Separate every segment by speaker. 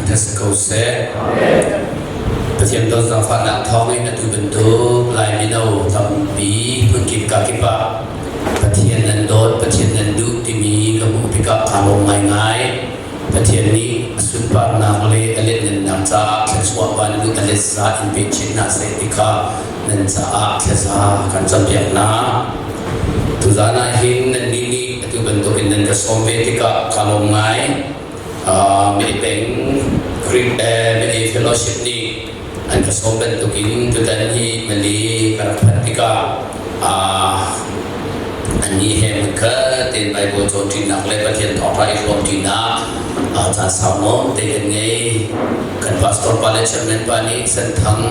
Speaker 1: thangṭhat si ko seh. Pathian dawt zaangfahnak thawngin atu bantuk Lai mino tampi hmunkip kakip ah Pathian nan dawt, Pathian nan duh timi ka hmuh tikah kaa lawm ngaingai. Pathian nih a sunparnak le a lianhngannak caah thluachuah van in a letza in pe chin hna seh ti kha nan caah thlaza kan campiak hna. Tuzaan ah hin nannih nih atu bantukin nan ka sawm ve tikah kaa lawm ngai. Maybank May Fellowship nih an ka sawm bantukin tutan hi Mali ka rak phanh tikah annih he hmunkhat tein Bible cawnṭinak le Pathian thawngṭha i hrawmṭinak caan sau nawn te kan ngei. Kan pastor pa le chairman pa nih Senthang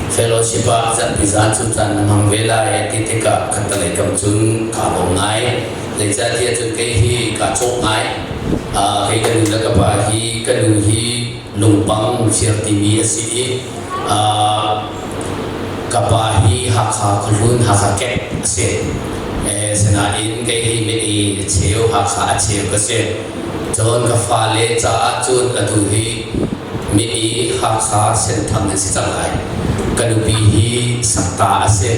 Speaker 1: Fellowship ah zarhpi zan cu caan na hmang ve lai a ti tikah khattelei kam cun kaa lawm ngai. Zeicahtiah cun kei hi kaa cawh ngai. Kei ka nu le ka pa hi ka nu hi lungpang fir timi a si i ka pa hi Hakha khuahlun Hakha kek a si. Sinain kei hi Mei a cheu Hakha a cheu ka si. Cun ka fale caah cun atu hi Mei Hakha Senthang an si cang lai. Ka nupi hi Sakta a si.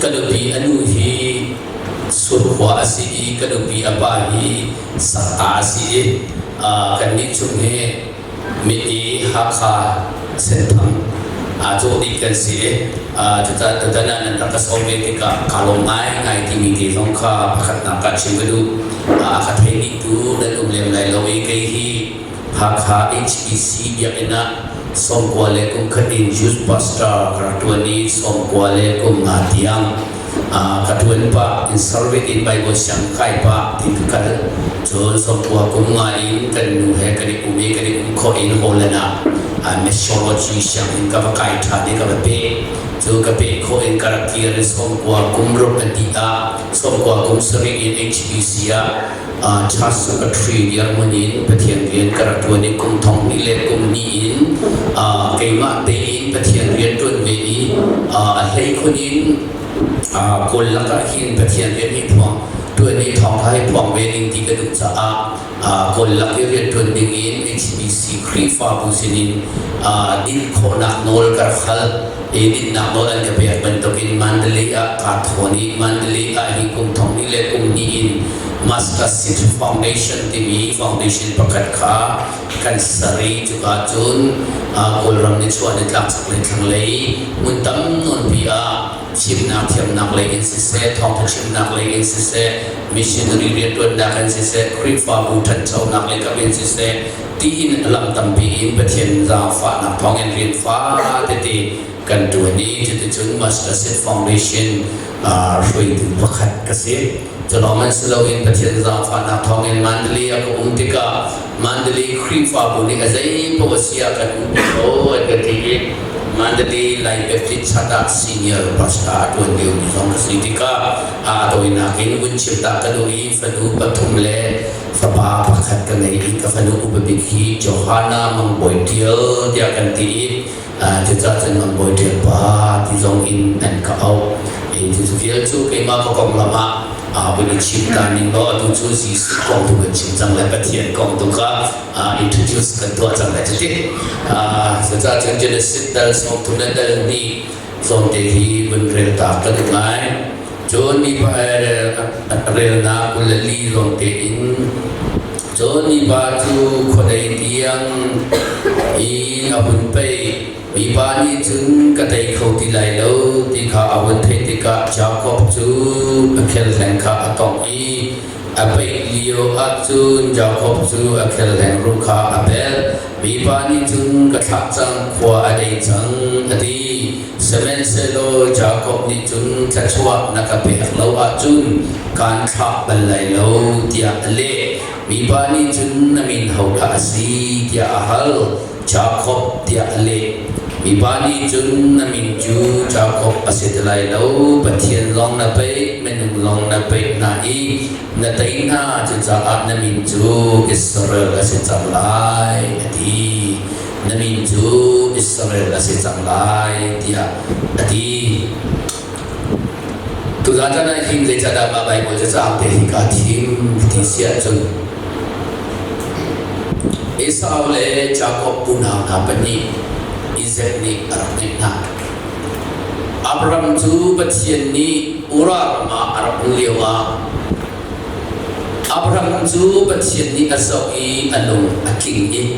Speaker 1: Ka nupi a nu hi Surkhua a si i ka nupi a pa hi Sakta a si i kannih chung hi Mei Hakha Senthang aa cawh dih kan si i cucaah tutan ah nan rak ka sawm ve tikah kaa lawm ngaingai timi te zong kha pakhatnak ah chim ka duh. A ka thei dihtu nan um lem lai lo i kei hi Hakha HBC biakinn ah sawmkua le kum khat in youth pastor ka rak ṭuan i sawmkua le kum nga tiang ka ṭuan pah in service in Bible siang kai pah ti ka kal. Cun sawmkua kum nga in kan nu he kan i um i kan i um khawh in Holland ah meteorology sianginn ka va kai ṭhan i ka va peh. Cu ka peh khawh in ka rak kir i sawmkua kum ruk a dih ah sawmkua kum sarih in HBC ah Church Secretary dirhmun in Pathian rian ka rak ṭuan i kum thong hnih le kum hnih in keimah tein Pathian rian ṭuan ve i a hleikhun in Kawl lakah hin Pathian rian hi phuang ṭuan i thawngṭha hi phuang ve ding ti ka duh caah Kawl lak i rian ṭuan ding in HBC Khrihfabu sinin din khawhnak nawl ka rak hal i dinnak nawl an ka pek bantukin Mandalay ah kaa thawn i Mandalay ah hi kum thong hnih le kum hnih in Master City Foundation timi foundation pakhat kha kan ser i cuka cun Kawlram nichuah nitlak chaklei thlanglei hmun tam nawnpi ah chimnak thiamnak lei in siseh, thawngtha chimnak lei in siseh, missionary riantuannak in siseh, Khrihfabu ṭhanchonak lei kap in siseh, tiin lam tampi in Pathian zaangfahnak thawngin rian fa tete kan ṭuan i cuticun Master Seed Foundation hruaitu pakhat ka si. Culawng man si loin Pathian zaangfahnak thawngin Mandalay ah ka um tikah Mandalay Khrihfabu nih a zei paoh a si ah kan um ko an ka ti i Mandalay Lai Baptist Church ah senior pastor a ṭuan liomi zong ka si tikah aa tawinak in vun chim ta ka duh i fanu pathum le fapa pakhat ka ngei i ka fanu upa bik hi Johanna Mang Bawi Ṭial tiah kan ti i cucaah cun Mang Bawi Ṭial pa ti zong in an ka auh. Cu vial cu keimah ka konglam ah vun i chim ta ning law atu cu Jesuh kong tu kan chim cang le Pathian kong tu kha introduce kan tuah cang lai cuti. Cucaah cun Genesis dal 30 le dal hnih zawnte hi vun rel ta ka duh ngai. Cun mipa relnak 24 zawnte in cun mipa cu khuadei tiang in a hun pei. Mipa nih cun ka tei kho ti lai lo ti kha a hun theih tikah Jakob cu a khelhleng kha a tongh i a peih lio ahcun Jakob cu a khelhleng ruh kha a pelh. Mipa nih cun ka thlah cang, khua a dei cang, a ti. Sihmanhsehlaw Jakob nih cun thluachuah na ka pek lo ahcun kaan thlah bal lai lo, tiah a leh. Mipa nih cun na min hodah a si tiah a hal. Jakob tiah a leh. Mipa nih cun na min cu Jakob a si ti lai lo, Pathian lawng na peih, minung lawng na peih hna i na tei hna, cucaah na min cu Israel a si cang lai, a ti. Na min cu Israel a si cang lai, tiah a ti. Tuzaan caan ah hin zeicahdah mah Baibal cacaang te hi kaa thim ti si ahcun. Esau le Jakob unau hna pahnih Isaac nih a rak ngeih hna. Abraham cu Pathian nih Ura ram ah a rak um lioah Abraham cu Pathian nih a zoh i a lung a tling i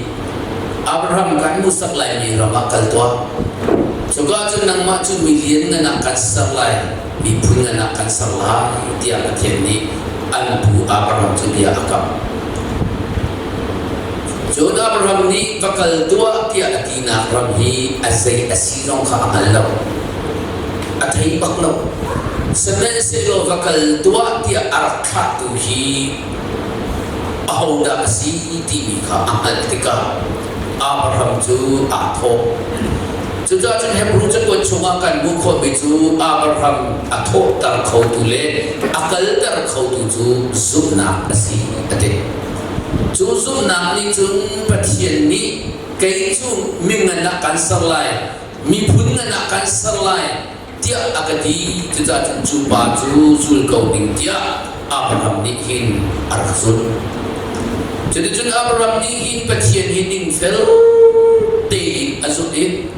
Speaker 1: Abraham kan hmuhsak laimi ram ah kal tuah. Cuka cun nangmah cu mi lianngan ah kan ser lai, miphun ngan ah kan ser lai tiah Pathian nih an pu Abraham cu bia a kamh. Cun Abraham nih va kal tuah tiah a tinak ram hi a zei a si zong kha a hngal lo. A thei bak lo. Sihmanhsehlaw va kal tuah tiah a rak thlahtu hi ahodah a si timi kha a hngalh tikah Abraham cu aa thawh. Cucaah cun Hebru cakuat chungah kan hmuh khawhmi cu Abraham a thawhter khotu le a kalter khotu cu zumhnak a si a ti. Cu zumhnak nih cun Pathian nih kei cu mingan ah kan ser lai, miphun ngan ah kan ser lai tiah a ka ti. Cucaah cun cu pa cu zul ko ding tiah Abraham nih hin a rak zulh. Cuticun Abraham nih hin Pathian hi ningfel tein a zulh i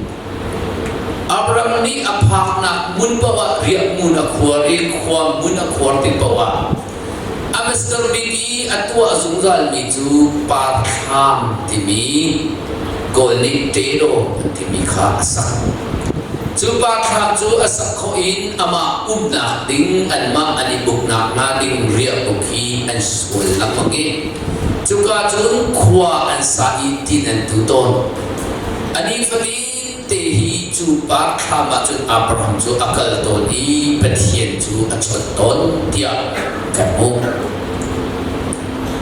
Speaker 1: Abraham nih a phaknak hmun paoh ah riahhmun a khuar i khua hmun a khuar tik paoh ah A Mr. Big i a tuah zungzalmi cu parthlam timi Kawl nih Tedo an timi kha a sak. Cu parthlam cu a sak khawh in amah umnak ding anmah an i buknak hnga ding riahbuk hi an sual lengmang i cuka cun khua an sa i tin an tu tawn. A nifatin te hi cu parthlam ah cun Abraham cu a kal tawn i Pathian cu a chawnh tawn tiah kan hmuh.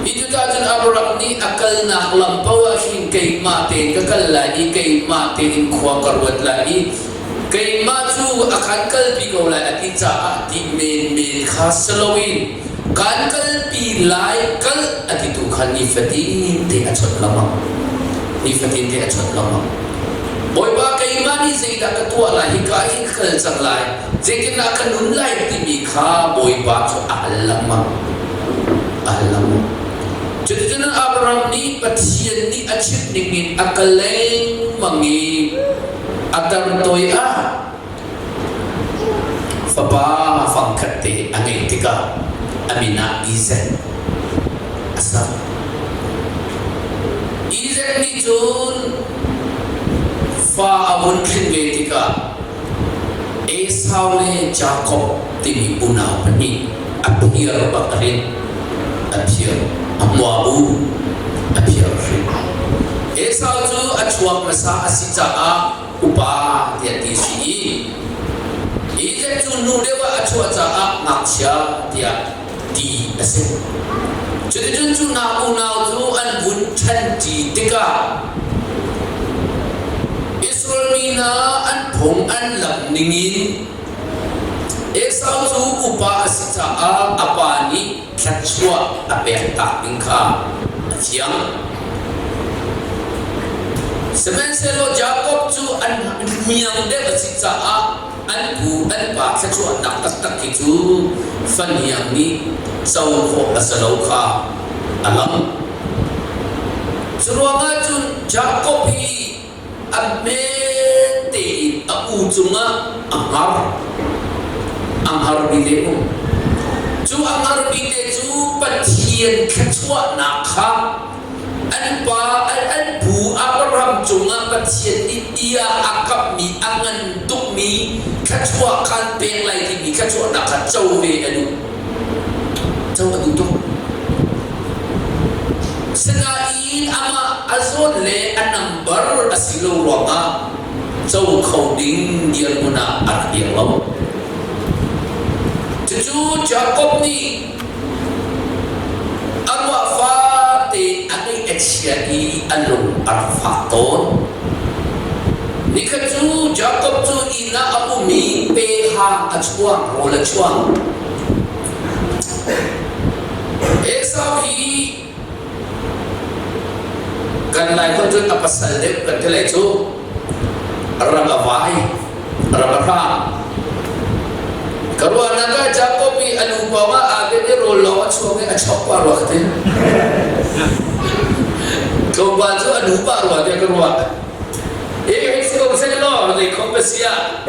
Speaker 1: Hi cucaah cun Abraham nih a kalnak lam paoh ah hin keimah tein ka kal lai i keimah tein khua ka ruat lai i keimah cu a kan kalpi ko lai a ti caah ti menmen kha si loin kan kalpi lai kal a titu kha nifatin te a chawnh lengmang. Nifatin te a chawnh lengmang. Bawipa keimah nih zeidah ka tuah lai hika hin ka kal cang lai zeitindah ka nun lai timi kha Bawipa cu a hal lengmang. A hal lengmang. Cuticun Abraham nih Pathian nih a chimh ningin a kal lengmang i a tartoi ah Fapa fangkhat te a ngeih tikah a min ah Isaac a sak. Isaac nih cun fa a vun hrin ve tikah Esau le Jakob timi unau pahnih a phiar bak a hrin. A phiar. A hmuabu a phiar a hrin. Esau cu a chuak hmasa a si caah upa tiah ti si i Egypt cu nu deuh ah a chuah caah ngakchia tiah ti a si. Cuticun cu hna unau cu an vun ṭhanṭi tikah Israel mi hna an phung an lam ningin Esau cu upa a si caah a pa nih thluachuah a pek tak ding kha a fiang. Sihmanhsehlaw Jakob cu an hniang deuh a si caah an pu an pa thluachuahnak taktak hi cu fahniang nih co khawh a si lo kha a lang. Cu ruangah cun Jakob hi a hmet tein a u cungah a hngar. A hngarmi te um. Cu a hngarmi te cu Pathian thluachuahnak kha an pa an pu Abraham cungah Pathian nih bia a kamhmi a ngan tukmi thluachuah khan pek lai timi thluachuahnak kha co ve a duh. Co a duh tuk. Sinain amah a zawn le a nambar a si lo ruangah co kho ding dirhmun ah a rak dir lo. Cucu Jakob nih a ruah fate a ngeih a chia i a lung a rak fak tawn. Nikhat cu Jakob cu inn ah a um i peha a chuang, rawl a chuang. Esau hi kan Laiholh cun a pasal deuh kan ti lai cu ram a vai, ram a hrang. Ka ruahnak ah Jakob i a nu pawng ah aa bet i rawl lawng a chuak i a chok pa rua ka ti. Tlawmpal cu a nu pah rua tiah ka ruah. E hei si ko seh law zei khom ka si ah.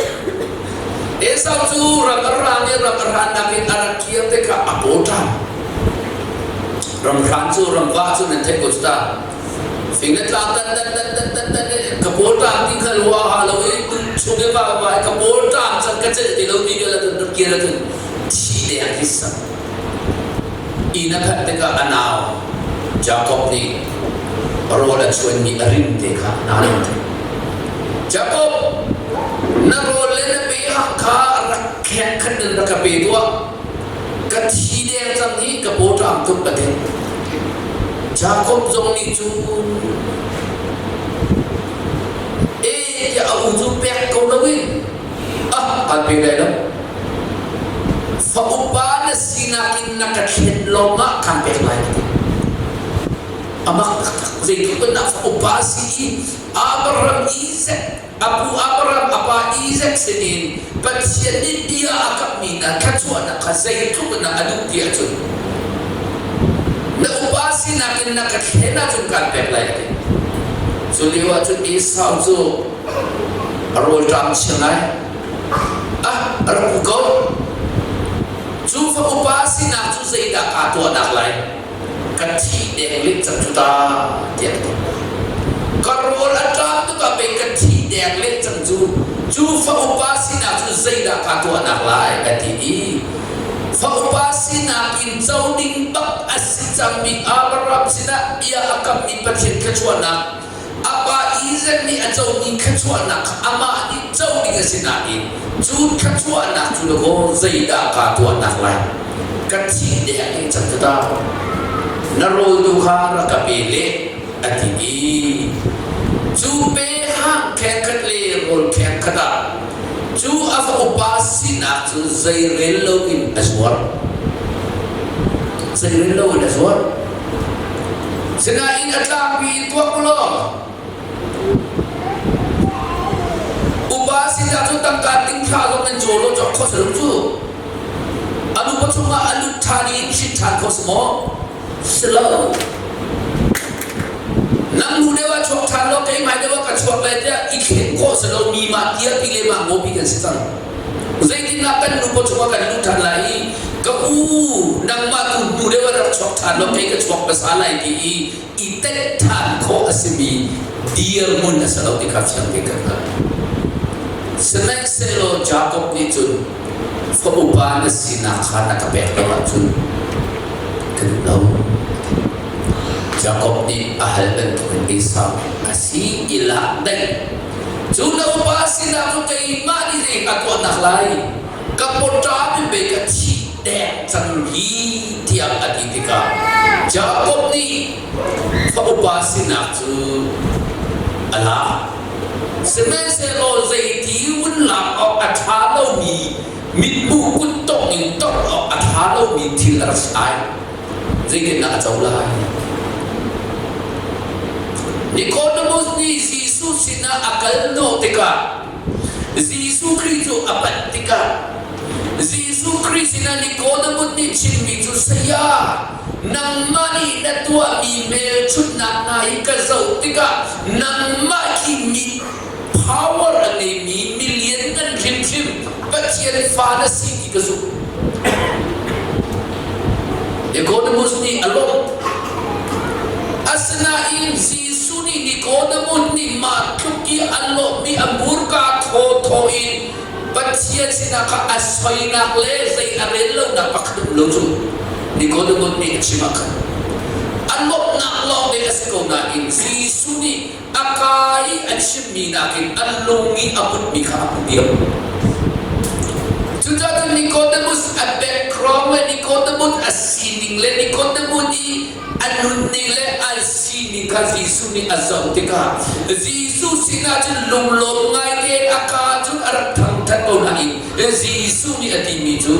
Speaker 1: Esau cu ram a rang i ram a hrannak in a rak kir tikah a paw ṭhan. Ramhran cu ramva cu nan theih ko cu ta. Fing le tlang tan tan tan tan tan tan ka paw ṭam ti kha lua ha lo i chung i va va ka paw ṭam cang ka celh ti lo ti vial ahcun rak kir ahcun thi deng hi sak. Inn a phanh tikah a nau Jakob nih rawl a chuanmi a rim te kha naa lung thei. Jakob, na rawl le na pe hang kha rak khek khan nan rak ka pe tuah. Ka thi deng cang hi ka paw ṭam tuk ka ti. Jakob zong nih cun e tiah a u cu pek ko loin ah kaan pe lai lo. Fa upa na sinak in na ka thlen lawngah kaan pek lai ka ti. Amak taktak. Zeitluk in dah fa upa si i Abraham Isaac a pu Abraham a pa Isaac sinin Pathian nih bia a kamhmi hna thluachuahnak kha zeitluk in dah a duh ti ahcun na upa sinak in na ka thlen ahcun kaan pek lai a ti. Cu lio ahcun Esau cu a rawlṭam chia ngai. Ah, a rak u ko. Cu fa upa sinak cu zeidah kaa tuahnak lai? Ka thi deng lit cang cu ta, tiah a ti. Ka rawl a ṭam tuk ah pei ka thi deng lit cang cu. Cu fa upa sinak cu zeidah kaa tuahnak lai? A ti i fa upa sinak in co ding bak a si cangmi Abraham sinah bia a kammi Pathian thluachuahnak A pa Isaac nih a comi thluachuahnak kha amah nih co ding a si nain cu thluachuahnak cu dakaw zeidah kaa tuahnak lai? Ka thih deng in cang cu ta. Na rawl tu kha rak ka pe leh a ti i cu pe hang khengkhat le rawl khengkhat ah cu a fa upa sinak cu zeirel loin a zuar. Zeirel loin a zuar. Sinain a tlangpi in tuak u law upa sinah cu tangka ting thla zong nan caw law cawk kho si lo cu. A nupa chungah a lut ṭhan i hrin ṭhan kho si maw? Si lo. Nang nu deuh ah chuak ṭhan law keimah deuh ah ka chuak lai tiah i thlen khawh si lo mi mah tiapi le mah ngawpi kan si cang. Zeitindah kan nupa chungah kan luh ṭhan lai i ka u nangmah tu hnu deuh ah rak chuak ṭhan law kei ka chuak hmasa lai ti i i tenh ṭhan khawh a simi dirhmun a si lo ti kha fiang tein kan hngalh. Sihmanhsehlaw Jakob nih cun fa upa na sinak kha na ka pek lo ahcun ka duh lo. Jakob nih a hal bantukin Esau a si i lak daih. Cu na upa sinah cu keimah nih zei ka tuahnak lai? Ka pawṭa in pei ka thih dek cang hi tiah a ti tikah Jakob nih fa upa sinak cu a lak. Sihmanhsehlaw zeiti vun lak awk a ṭha lomi mithmuh kuttongh in tongh awk a ṭha lomi thil a rak si ai. Zeitindah a co lai? Nicodemus nih Jesuh sinah a kal hnawh tikah Jesuh Khrih cu a panh tikah Jesuh Khrih sinah Nicodemus nih chimmi cu saya nangmah nih na tuahmi hmelchunhnak hna hi ka zoh tikah nangmah khi mi power a ngeimi mi lianngan hrimhrim Pathian fa na si ti ka zumh. Nicodemus nih a lawmh. Asinain Jesuh nih Nicodemus nih mah tluk i a lawmhmi a hmurka thawthaw in Pathian sinah kha a soinak le zei a rel lonak pakhat um lo cu Nicodemus nih a chim ah khan a lawmhnak lawng ding a si ko nain Jesuh nih a kaa i a chimmi nakin a lung i a putmi kha a put diam. Cucaah Nicodemus a background le Nicodemus a sining le Nicodemus i a nunning le a sining kha Jesuh nih a zoh tikah Jesuh sinah cun lunglawm ngai tein a kaa cun a rak thangṭhat ko nain Jesuh nih a timi cu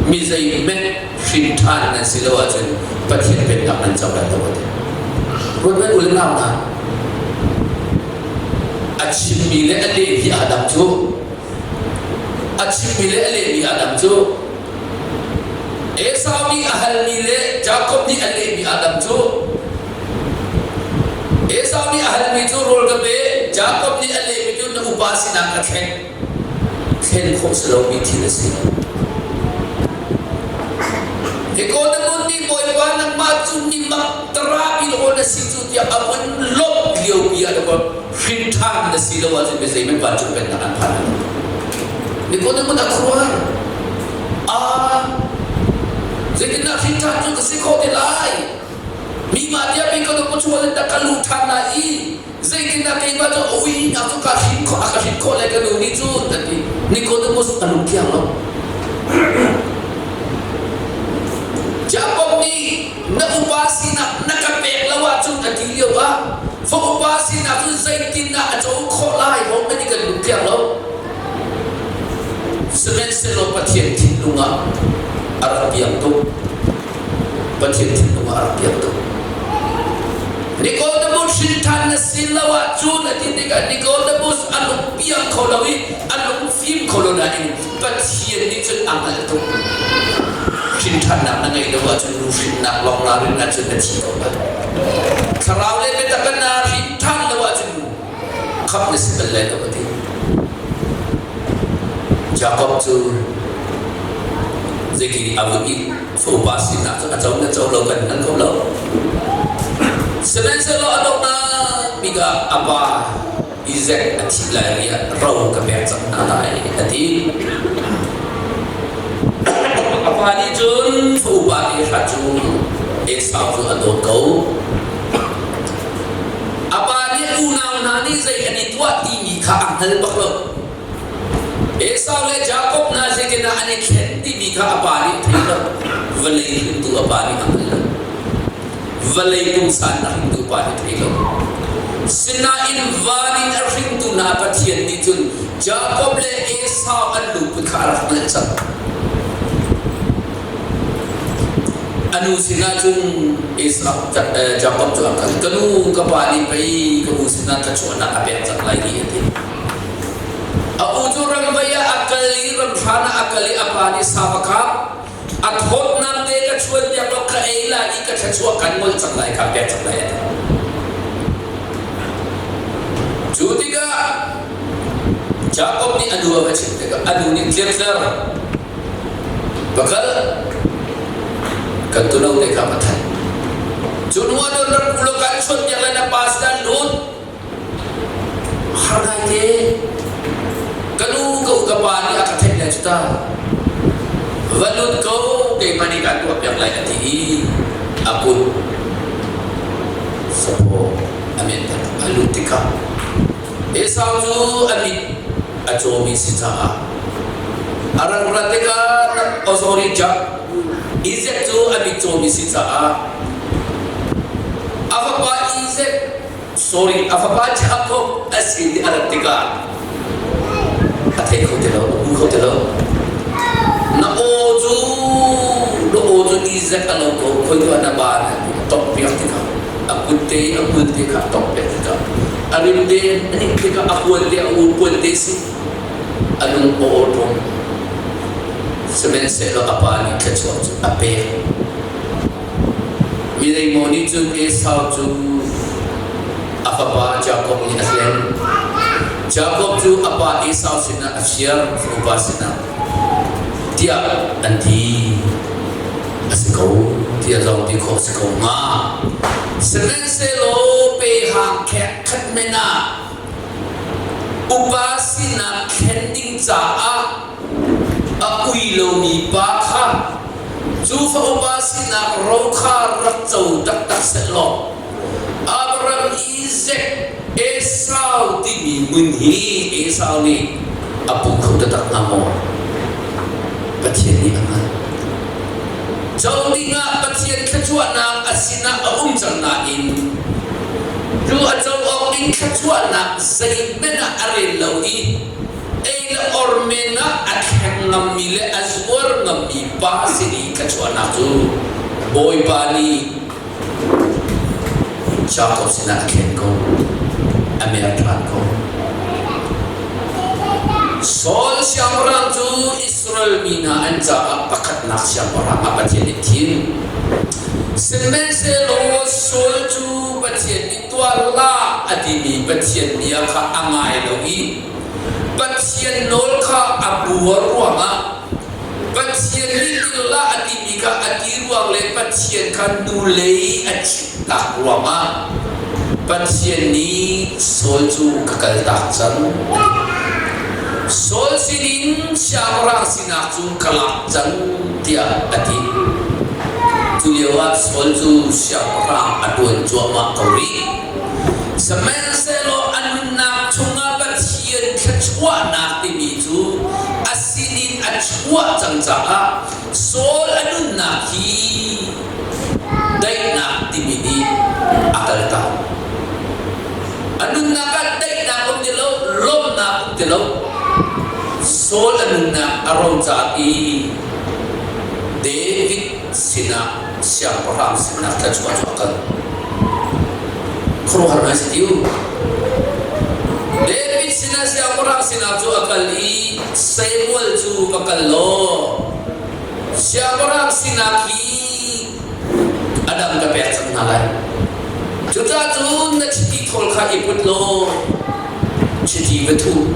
Speaker 1: mi zeihmanh hrin ṭhan nan si lo ahcun Pathian pennak nan co lai lo a ti. Ruat hmanh u le nau hna, a chimmi le a lehmi aa dang cu a chimmi le a lehmi aa dang cu Esau nih a halmi le Jakob nih a lehmi aa dang cu. Esau nih a halmi cu rawl ka pe, Jakob nih a lehmi cu na upa sinah ka thlen. Thlen khawh si lomi thil a si. Nicodemus nih Bawipa nangmah cu mi mak tara in aw na si cu tiah a vun lawmh liopi ah dawkaw hrin ṭhan na si lo ahcun biazei hmanh vancung pennak an phan lo. Nicodemus a khuaruahhar. Ah, zeitindah hrin ṭhan cu ka si khawh te lai? Mi mah tiah mi ka ka chuah in ka luh ṭhan lai i zeitindah keimah cu a ui nak cu ka hrin khawh a ka hrin khawh lai ka nu nih cun a ti. Nicodemus a lung thiang lo. Jakob nih na upa sinak na ka pek lo ahcun a ti lio ah fa upa sinak cu zeitindah a co khawh lai hom an i kan lung thiang lo. Sihmanhsehlaw Pathian thinlung ah a rak piang tuk. Pathian thinlung ah a rak piang tuk. Nicodemus hrin ṭhan na si lo ahcun a ti tikah Nicodemus a lung piang kho lo i a lung fim kho lo nain Pathian nih cun a hngalh tuk. Hrin ṭhannak na ngeih lo ahcun nu hrinnak lawng naa rin ahcun na thi ko lai. Thlarau le biatak in naa hrin ṭhan lo ahcun khamh na si bal lai lo a ti. Jakob cu zeitin a vun i upa sinak cu a co na co lo kan hngal kho lo. Sihmanhsehlaw a donghnak bik ah a pa Isaac a thih lai ri ah ro ka pek cang hna lai a ti. A pa nih cun fa upa te hrat cu Esau cu a dawt ko. A pa nih unau hna nih zei an i tuah timi kha a hngal bak lo. Esau le Jakob hna zeitindah an i thlen timi kha a pa nih a thei lo. Vawlei hringtu a pa nih a hngal lo. Vawlei pungsan a hringtu pa nih a thei lo. Sinain van in a hringtu hna Pathian nih cun Jakob le Esau an lungput kha a rak hngalh cang. A nu sinah cun Esau Jakob cu a kal. Ka nu, ka pa nih pei ka u sinah thluachuahnak a pek cang lai hi a ti. A u cu ramvei ah a kal i ramhran ah a kal i a pa nih sa va kap. A thawtnak te ka chuan piak law ka ei lai i ka thluachuah kan ngol cang lai ka pek cang lai a ti. Cu tikah Jakob nih a nu a va chimh tikah a nu nih tlirtler Va kal kan tuno te kha va thanh. Cu hnu ah cun rak u law kan chawnhpiak lai na pa sinah lut. Har ngai te. Ka nu ka u ka pa nih a ka theih lai cu ta. Va lut ko keimah nih kaan tuahpiak lai a ti i a kut saphaw a men a lut tikah Esau cu a mit a cawmi si caah a rak rat tikah oh sorry Jack Isaac cu a mit cawmi si caah a fapa Isaac sorry a fapa Jacob a sin i a rat tikah a thei kho ti lo a hmu kho ti lo na aw cu na aw cu Isaac a lo ko khoi tu ah na ba na tongh piak tikah a kut te a kul te kha a tongh piak tikah a rim te a ning tikah a puan te a u puan te si a lung a aw ṭung sihmanhsehlaw a pa nih thluachuah cu a pek mi zeimaw nih cun Esau cu a fapa Jakob nih a hlen Jakob cu a pa Esau sinah a fir upa sinah tiah an ti a si ko tiah zong ti khawh si ko hnga sihmanhsehlaw pehang khek khat men ah upa sinak thlen ding caah a ui lomi pa kha cu fa upa sinak ro kha rak co taktak sehlaw Abraham, Isaac, Esau timi hmun hi Esau nih a pu kho taktak hnga maw? Pathian nih a hngalh. Co dingah Pathian thluachuahnak a sinah a um cang nain cu a co awk ding thluachuahnak zeihmanh ah a rel lo i ei le or men ah a thleng ngammi le a zuar ngammi pa sin i thluachuahnak cu Bawipa nih Jakob sinah a thlen ko, a mer ṭhan ko. Saul siangpahrang cu Israel mi hna an caah pakhatnak siangpahrang ah Pathian nih thim. Sihmanhsehlaw Saul cu Pathian nih tuah hlah. a timi Pathian bia kha a ngai lo i Pathian nawl kha a buar ruangah Pathian nih til hlah a timi kha a ti ruang le Pathian kha hnulei a chittak ruangah Pathian nih Saul cu ka kaltak cang. Saul sinin siangpahrang sinak cu ka lak cang tiah a ti. Cu lioah Saul cu siangpahrang a ṭuan cuahmah ko rih. Sihmanhsehlaw a nunnak chungah Pathian thluachuahnak timi cu a sinin a chuah cang caah Saul a nunnak hi daihnak timi nih a kaltak. A nunnak ah daihnak um ti lo, lawmhnak um ti lo. Saul a nunnak a rocar i David sinah siangpahrang sinak thluachuah cu a kal. Khuaruahhar ngai si ti u. David sinah siangpahrang sinah cu a kal i Samuel cu va kal law siangpahrang sinak hi a dang ka pek cang hna lai. Cucaah cun na chiti thawl kha i put law chiti va thuh.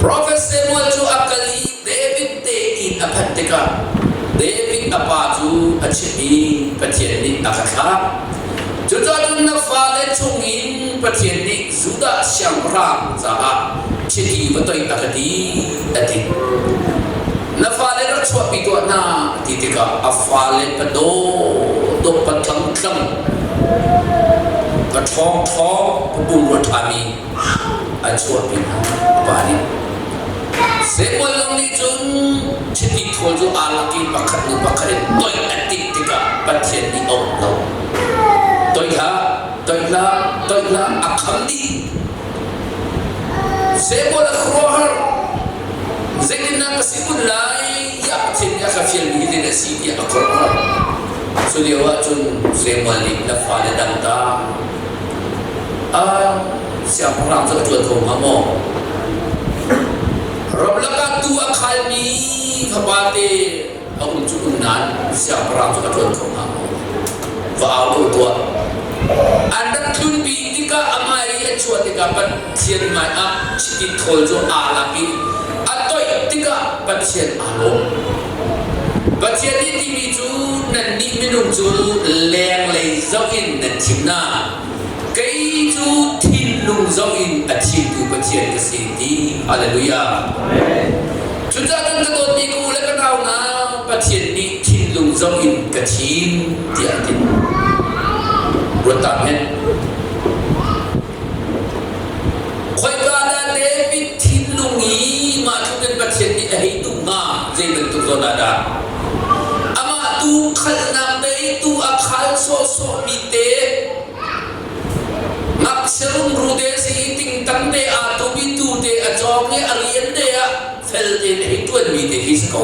Speaker 1: Profet Samuel cu a kal i David te inn a phanh tikah David a pa cu a chimh i Pathian nih a ka thlah. Cucaah cun na fale chungin Pathian nih Judah siangpahrang caah chiti va toih a ka ti, a ti. Na fale rak chuahpi tuah hna, a ti tikah a fale pa dawhdawh pa tlangtlang, pa ṭhawngṭhawng, pa pumrua ṭhami a chuahpi hna a pa nih. Samuel zong nih cun chiti thawl cu aa lak i pakhat hnu pakhat in toih a timh tikah Pathian nih a um lo. Toih hlah, toih hlah, toih hlah, a kham dih. Samuel a khuaruahhar. Zeitindah ka si kun lai tiah Pathian nih a ka fialmi hi zeidah a si tiah a khuaruahhar. Cu lio ah cun Samuel nih na fale dang ta ah siangpahrang cu a ṭuan kho hnga maw? Ramlak ah tuu a khalmi fapate a um cu um nain siangpahrang cu a ṭuan kho hnga maw? Va au ko tuah. An rak tlunpi tikah a hmai i a chuah tikah Pathian hmaiah chiti thawl cu aa lak i a toih tikah Pathian aa lawm. Pathian nih timi cu nannih minung cu lenglei zoh in nan thim hna. Kei cu thinlung zoh in a thimtu Pathian ka si ti. Hallelujah. Cucaah cun ka dawtmi ka u le ka nau hna, Pathian nih thinlung zoh in ka thim tiah a ti. Ruat ta hmet. Khoika dah David thinlung i mah tluk in Pathian nih a hei duh hnga? Zei bantuk zawn ah dah? Amah tu khalnak te tu a khal sawhsawhmi te ngakchia rumru te si i tingtang te aa tum i tu te a cawng i a rian te ah fel tein a hei ṭuanmi te khi si ko.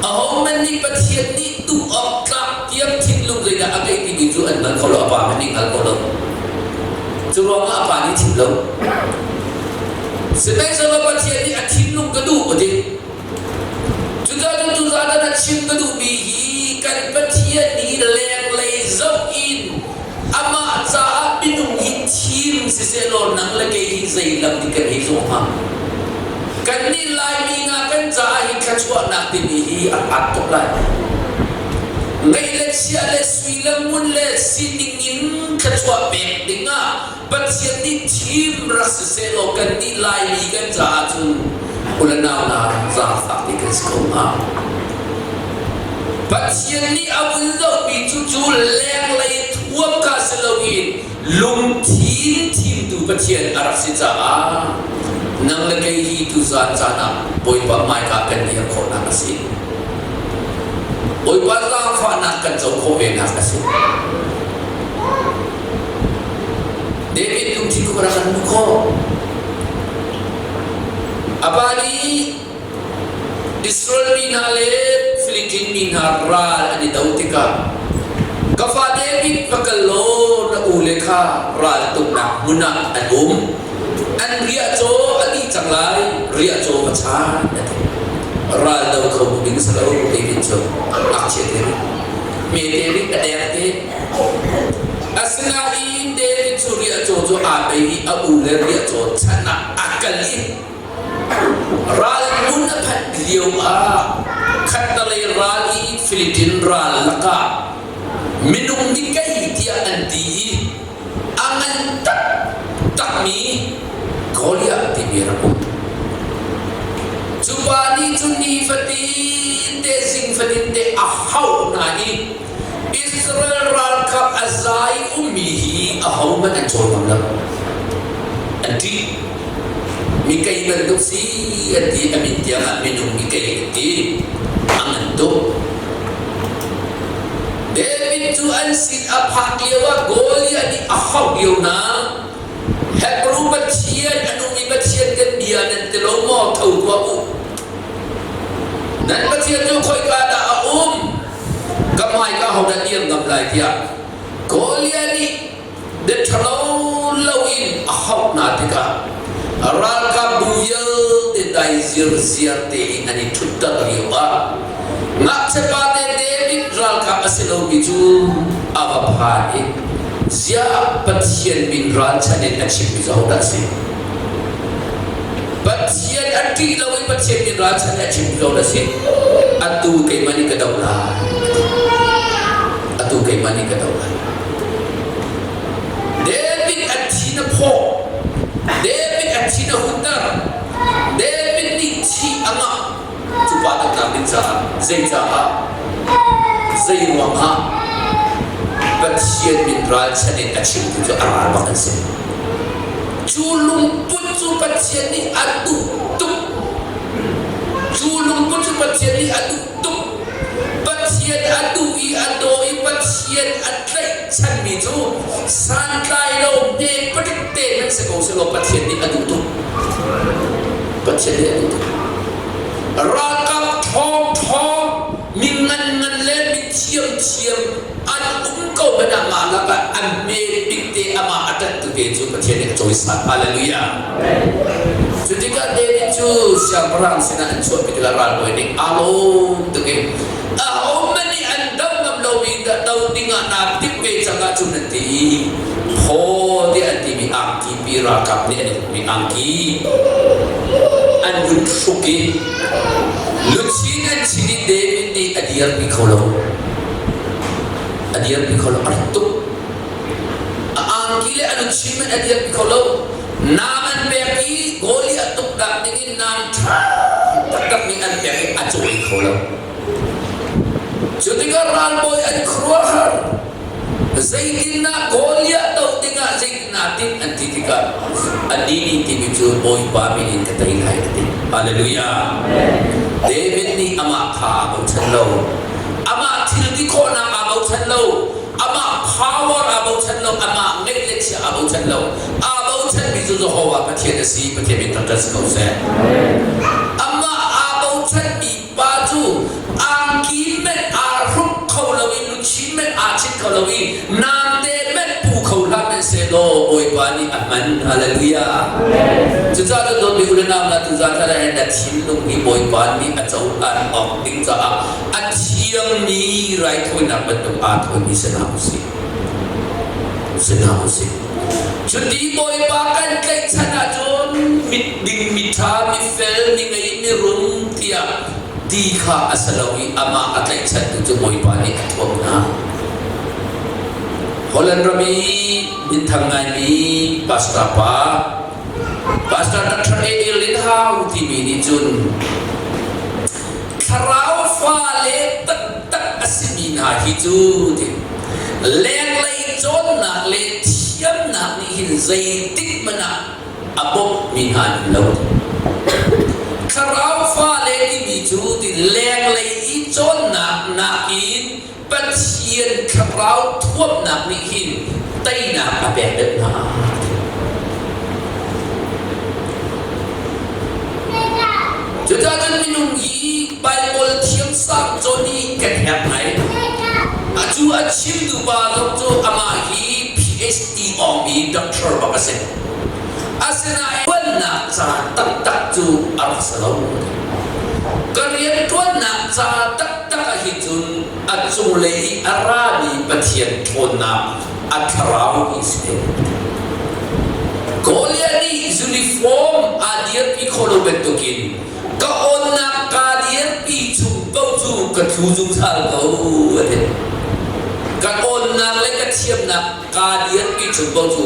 Speaker 1: Ahohmanh nih Pathian nih duh awk tlak tiang thinlung zeidah a ngeih timi cu an hngal kho lo, a pa hmanh nih hngal kho lo. Cu ruangah a pa nih thim lo. Sihmanhsehlaw Pathian nih a thinlung ka duh a ti. Cucaah cun tuzaan ah na chim ka duhmi hi kan Pathian nih lenglei zoh in amah caah minung hi thim sisehlaw nang le kei hi zei lam dik kan hei zawh hnga? Kannih Laimi nga kan caah hi thluachuahnak timi hi a hlat tuk lai. Ngeih le chiah le sui le ngun le sining in thluachuah pek dingah Pathian nih thim rak sisehlaw kannih Laimi kan caah cun u le nau hna zaangfak ti kan si ko hnga. Pathian nih a vun zohmi cu cu lenglei thuam kha si loin lungthin thimtu Pathian a rak si caah nang le kei hi tuzaan caan ah Bawipa hmaika kan dir khawhnak a si. Bawipa zaangfahnak kan co khawh venak a si. David lungthin kha rak kan hmuh khawh. A pa nih Israel mi hna le Philippine mi hna ral an i do tikah ka fa David va kal law na ule kha raltuknak hmun ah an um. An riahcaw a dih cang lai, riahcaw va chaan a ti. Ral do kho ding si lo David cu ngakchia te. Hmete rik a deng te. Asinain David cu riahcaw cu aa bei i a u le riahcaw chan ah a kal i ral hmun a phanh lio ah khattalei ral i Philippine ral lakah minung nih kei tiah an ti i a ngan taktakmi Goliath timi rak um. Cu pa nih cun nifatin te zing fatin te a hauh hna i Israel ralkap a zai ummi hi ahohmanh an cawl ngam lo. An ṭih. Mikei bantuk si an ti, a min tiang ah minung mikei an ti. A ngan tuk. David cu an sin a phak lio ah Goliath nih a hauh lio hna. Hebrew Pathian, a nungmi Pathian kan bia nan ti lo maw? Tho tuah u. Nan Pathian cu khoika dah a um? Ka hmaika ho dah dir ngam lai tiah Goliath nih bia ṭhalo loin a hauh hna tikah ralkapbu vialte dai zirziar tein an i ṭhutter lio ah ngakchiapa te David ralkap a si lomi cu a va phan i ziah Pathian min ralchan in a chimmi cu ahodah a si? Pathian a ṭih lo i Pathian min ralchan in a chimmi cu ahodah a si? Atu keimah nih ka doh lai. Atu keimah nih ka doh lai. David a thin a phawh. David a thin a hunter. David nih thih a ngah. Cu pa taknak ding caah zeicaah zei ruangah Pathian min ralchan in a chimtu cu a ral bak an si. Cu lungput cu Pathian nih a duh tuk. Cu lungput cu Pathian nih a duh tuk. Pathian a duh i a daw i Pathian a tlaihchanmi cu santlai lo hme patik te hmanh si ko selaw Pathian nih a duh tuk. Pathian nih a duh tuk. Ralkap ṭhawng ṭhawng, mi ngan ngan le mi thiam thiam an um ko hmanh ah mah lakah an hme bik te amah a ṭanhtu te cu Pathian nih a cawisan. Hallelujah. Cu tikah David cu siangpahrang sinah an chuahpi tikah ralbawi nih aa lawm tuk i ahohmanh nih an doh ngam lomi do dingah naa timh ve cang ahcun an ti i phaw tiah an timi angki pi ralkap nih an i hukmi angki an vun hruk i luchin an chin i David nih a dirpi kho lo a dirpi kho lo a rat tuk A angki le a luchin hmanh a dirpi kho lo. Naam an pek i Goliath tuknak dingin naam ṭha taktak nih an pek i a cawi kho lo. Cu tikah ralbawi an khuaruahhar. Zeitindah Goliath doh dingah zeitindah timh an ti tikah anih nih timi cu Bawipa min in ka tei lai a ti. Hallelujah. David nih amah kha aa bochan lo. Amah thil ti khawhnak aa bochan lo. Amah power aa bochan lo, amah ngeih le chia aa bochan lo. Aa bochanmi cu Jehovah Pathian a si, Pathian min thangṭhat si ko seh. Amah aa bochanmi pa cu angki menh aa hruk kho lo i luchin menh aa chit kho lo i namte menh pu kho hlah hmanh sehlaw Bawipa nih a hman. Hallelujah. Cucaah cun dawtmi u le nau hna tuzaan thla hin na thinlung hi Bawipa nih a cohlan awk ding caah a thiangmi raithawinak bantuk aa thawimi si hna usih. Si hna usih. Cuti Bawipa kan tlaihchan ahcun mitding, miṭha, mifel, mingei, mirum tiah ti kha a si lo i amah a tlaihchantu cu Bawipa nih a thuam hna. Holland ram i minthang ngaimi pastor pa Pastor Dr. A. A. Linhau timi nih cun Thlarau fale taktak a simi hna hi cu ti lenglei cawnnak le thiamnak nih hin zeitik hmanh ah a bawmhmi hna an um lo. Thlarau fale timi cu ti lenglei i cawnnak nakin Pathian thlarau thuamnak nih hin teinak a pek deuh hna. Cucaah cun minung hi Baibal thiamsang cawn hi kan herh ngai. Atu a chimtu pa zong cu amah hi PhD awngmi doctor bak a si. Asinain ṭuannak ca taktak cu a rak si lo. Ka rian ṭuannak ca taktak ah hin cun. A cunglei i a rami Pathian ṭhawnnak a thlarau hi si. Goliath nih uniform aa dirpi khawh lo bantukin ka awnnak kaa dirpi chung paoh cu ka thlu zungzal ko a ti. Ka awnnak le ka thiamnak kaa dirpi chung paoh cu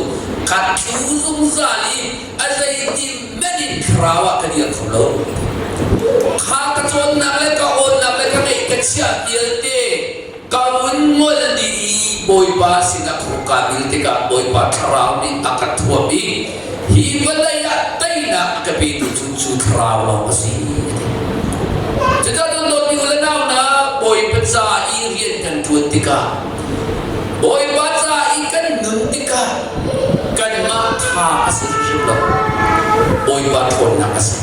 Speaker 1: ka thlu zungzal i a zeitin men in thlarau ah ka dir kho lo. Kha ka cawnnak le ka awnnak le ka ngeih ka chiah vialte Ka vun ngol dih i Bawipa sinah khuk kaa bil tikah Bawipa Thlarau nih a ka thuam i hi vawlei ah teinak a ka petu cu cu Thlarau lawng a si. Cucaah cun dawtmi u le nau hna, Bawipa ca i rian kan ṭuan tikah, Bawipa ca i kan nun tikah kanmah tha a si hrimhrim lo. Bawipa ṭhawnnak a si.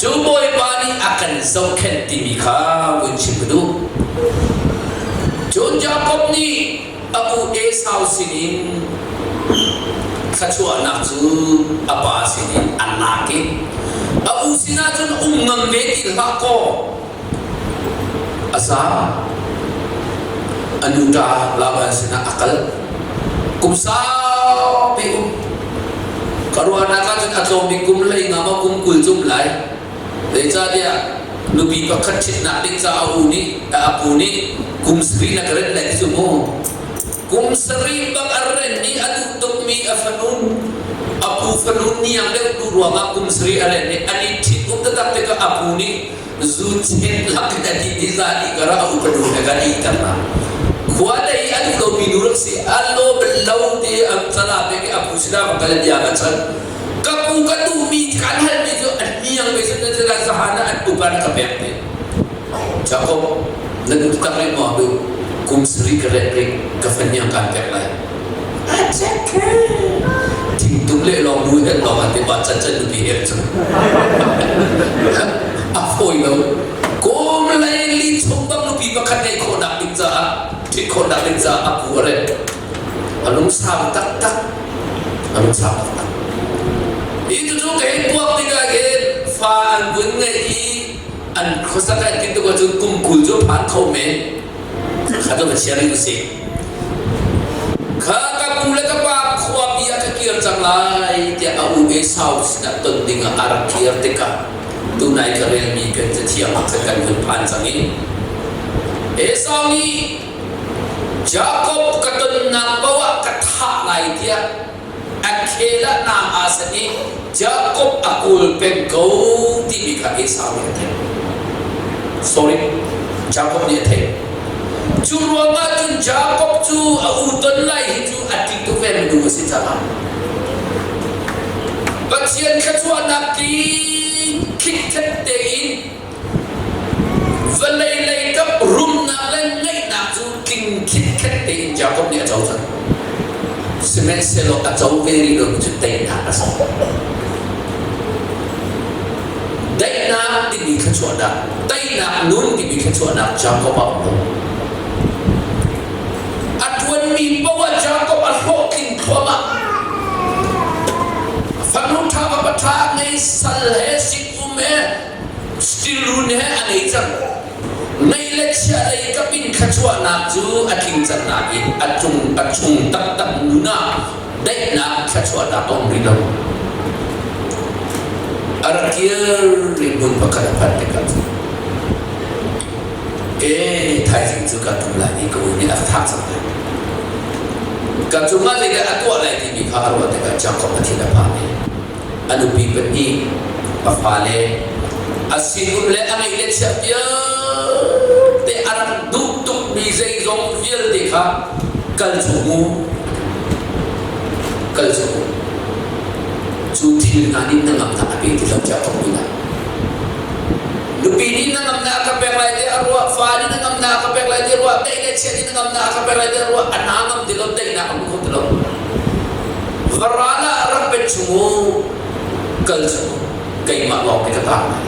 Speaker 1: Cu Bawipa nih a kan zohkhenh timi kha vun chim ka duh. Cun Jakob nih a u Esau sinin thluachuahnak cu a pa sinin a lak i a u sinah cun um ngam ve ti hlah kaw a zaam. A nuṭa Laban sinah a kal. Kum saupi um. Ka ruahnak ahcun a tlawm bik kum hlei nga maw kum 20 cum lai. Zeicahtiah nupi pakhat ṭhitnak ding caah a u nih a pu nih kum sarih na ka renh lai ti cu mu. Kum sarih bak a renh i a duh tukmi a fanu a pu fanu niang deuh duh ruangah kum sarih a renh i an i ṭhit um taktak tikah a pu nih zu chen lak in a ti ti za ni kara a upa nu he kan i ter na khua dei a duh lomi nu rak si a lo lo te a cala pe ke a pu sina bang kal bia ka chan ka pu ka duhmi kan halmi cu a hniang ve sun na zahana an upa na ka pek te Jacob na duh tak rih maw du kum sari ka rek rik ka fanyang kan pek lai Thingtum le lawng nu he lawng an ti ba chan chan nupi he cu a fawi lo. Kum lei li chung bang nupi pakhat ngeih khawhnak ding caah ṭhit khawhnak ding caah a pu a rem. A lungsau taktak. A lungsau taktak. Hi cucu ka hei puak tikah hin fa an vun ngeih i an khuasak an ti tuk ahcun kum 20 cu phan kho men. Kha cu va chia rih usih. Kha ka pu le ka pa khuapi ah ka kir cang lai tiah a u Esau sinah ton dingah a rak kir tikah tunai ka relmi kan cathiang ah khan kan vun phan cang i Esau nih Jakob ka tonnak paoh ah ka thah lai tiah a khel ah naam aa sanh i Jakob a kawl peng ko timi kha Esau nih a theih. Sorry, Jakob nih a theih. Cu ruangah cun Jakob cu a u ton lai hi cu a ṭih tuk ve minung a si caah Pathian thluachuahnak tling khitkhet tein Vawlei leikap rumnak le ngeihnak cu tling khitkhet tein Jakob nih a co cang. Sihmanhsehlaw a co ve rih lomi cu teinak a si. Daihnak timi thluachuahnak, teinak nun timi thluachuahnak Jakob ah a um lo. A ṭuanmi paoh ah Jakob a hlawhtling thluahmah. Fanu ṭha va ṭha a ngei, sal he sinum he Stilrun he a ngei cang. Ngei le chia lei kapin thluachuahnak cu a tling cang nain a cung a chung taktak nun ah daihnak thluachuahnak a um rih lo. A rak kir i hmun pakhat a phanh tikah cun e thaizing cu ka tum lai i ka ui nih a ka thah cang lai. Ka cungah zeidah a tuah lai timi kha a ruah tikah Jacob a thin a phang i a nupi pahnih, a fale, a sinum le a ngeih le chiah vialte a rak duh tukmi zeizong vialte kha kal chung u, kal chung u. Cu thil hna nih hnangamnak a pe ti lo tiah ka hmu lai. Nupi nih hnangamnak a ka pek lai tiah a ruah, fa nih hnangamnak a ka pek lai tiah a ruah, daih le chiah nih hnangamnak a ka pek lai tiah a ruah, a hna ngam ti lo, daihnak a hmu kho ti lo. Varal ah rak bet chung u, kal chung u, keimah lawng nih ka taang lai.